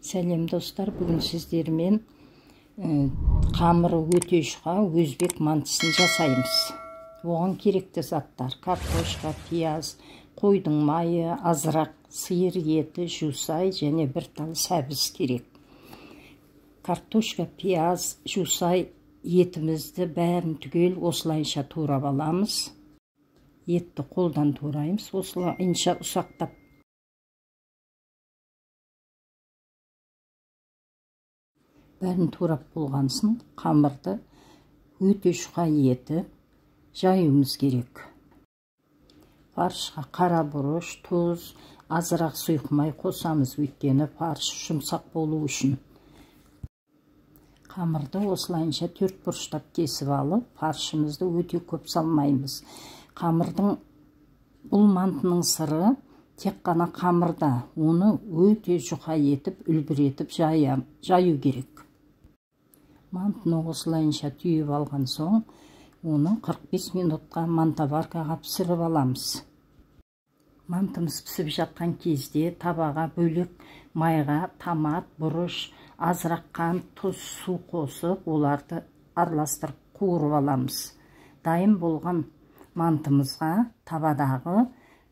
Сәлем достар, бүгін сіздермен қамыры өте жұқа өзбек мантысын жасаймыз. Оған керекті заттар: картошка, пияз, қойдың майы, азырақ сиыр еті, жусай және бір тал сәбіз керек. Картошка, пияз, жусай, етімізді бәрін түгел осылайша турап аламыз. Етті қолдан тураймыз, осылайынша ұсақтап. Бәрін турап болған соң қамырды өте жұқа етіп жаюымыз керек. Фаршқа қара бұрыш, тұз, азырақ сұйық май қосамыз, өйткені фарш жұмсақ болу үшін. Қамырды осылайынша төрт бұрыштап кесіп алып, фаршымызды өте көп салмаймыз. Қамырдың бұл мантының сыры тек қана қамырда, оны өте жұқа етіп, үлбіретіп жаю керек. Мантыны осылайынша түйіп алған соң, оны 45 минутқа мантоваркаға пісіріп аламыз. Мантымыз пісіп жатқан кезде табаға бөлек майға томат, бұрыш, азырақ қант, тұз, су қосып, оларды араластырып қуырып аламыз. Дайын болған мантымызға табадағы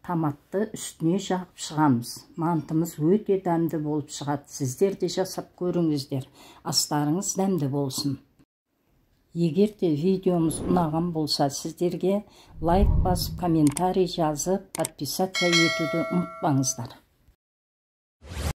томатты үстіне жағып шығамыз. Мантымыз өте дәмді болып шығады. Сіздер де жасап көріңіздер. Астарыңыз дәмді болсын. Егер де видеомыз ұнаған болса, сіздерге лайк басып, комментарий жазып, подписаться етуді ұмытпаңыздар.